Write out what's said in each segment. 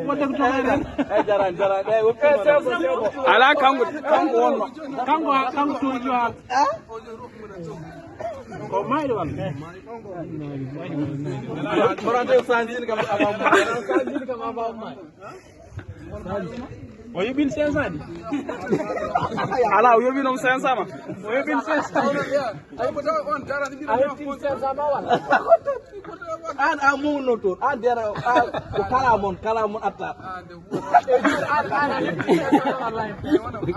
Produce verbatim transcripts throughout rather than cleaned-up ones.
Wonde ko toon en. Ala kanko, kanko wonno. Kanko, kanko toon yo. Ko mayde walla? Korante sanjini kam avant moi. Sanjini kam avant moi. O yoɓin cinq cent de. Ala, o yoɓi noon cinq cent ma. O yoɓin cinq cent. A yoɓin cinq cent ma walla? An a mawno toon. An dera a ko kala mon, kala mon atta.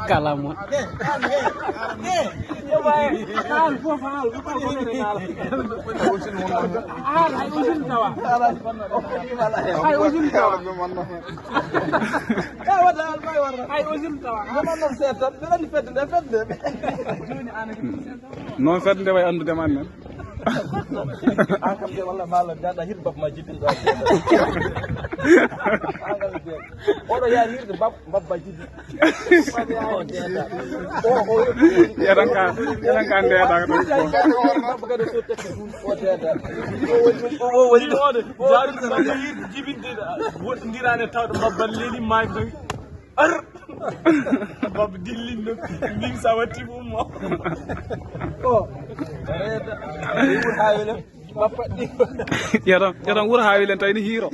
Kala mon. Haal fof, haal fof ko mene haala. Haal hay usine tawa. Hay usine tawa. Ka wata haal may warra. Hay usine tawa. Mama non seetan, ɓe andi fedde nde, fedde. Joni an a jogii cinq cent. Noon fedde nde way anndude ma annen. An kam de walla ma Allah dada hir bab ma jibin ɗo. An kam de. Oɗo yaa hirde bab, bab ma jibin. Yeɗan ka, yeɗan ka ndeeɗa ɗo. Bab kadi so tekki ɗum o deeda. O woni, o woni. Jaarude bab ma hirde jibinde woɗɗindirani tawde bab ma leeli maayde. Ar! Baba dillinno. Min sa watti mo. O. Reeta. Wuro haa wele. Bappa ɗi. Yeɗon, yeɗon wuro haa welen tawi ni hiiro.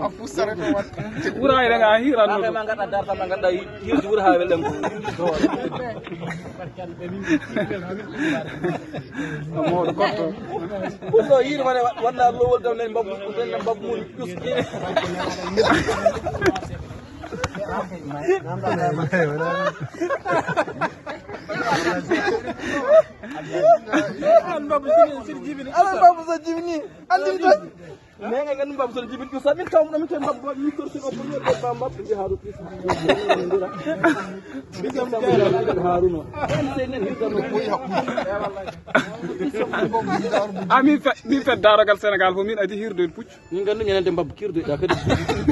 A fu sare ko wat. Wuro haa welen a hiiran no. Ma ngata darta ma ngata hirde wuro haa welen. Moɗo kotto. Ko so hiiro wala wala lowol dam nen babu nen babu mun. An babu sini sini jibini. Ala babu so jibini. Andi tan. Nega ngam babu so jibini ko samin kam dum tan babu mi ko sino ko ni ko babu mi haru. Bi kam da Haruna. En sen ni ko. Ami fe mi fe darogal Senegal fo min adi hirdo en puccu. Min gandu ñande mbabba kirdoyɗa kadi.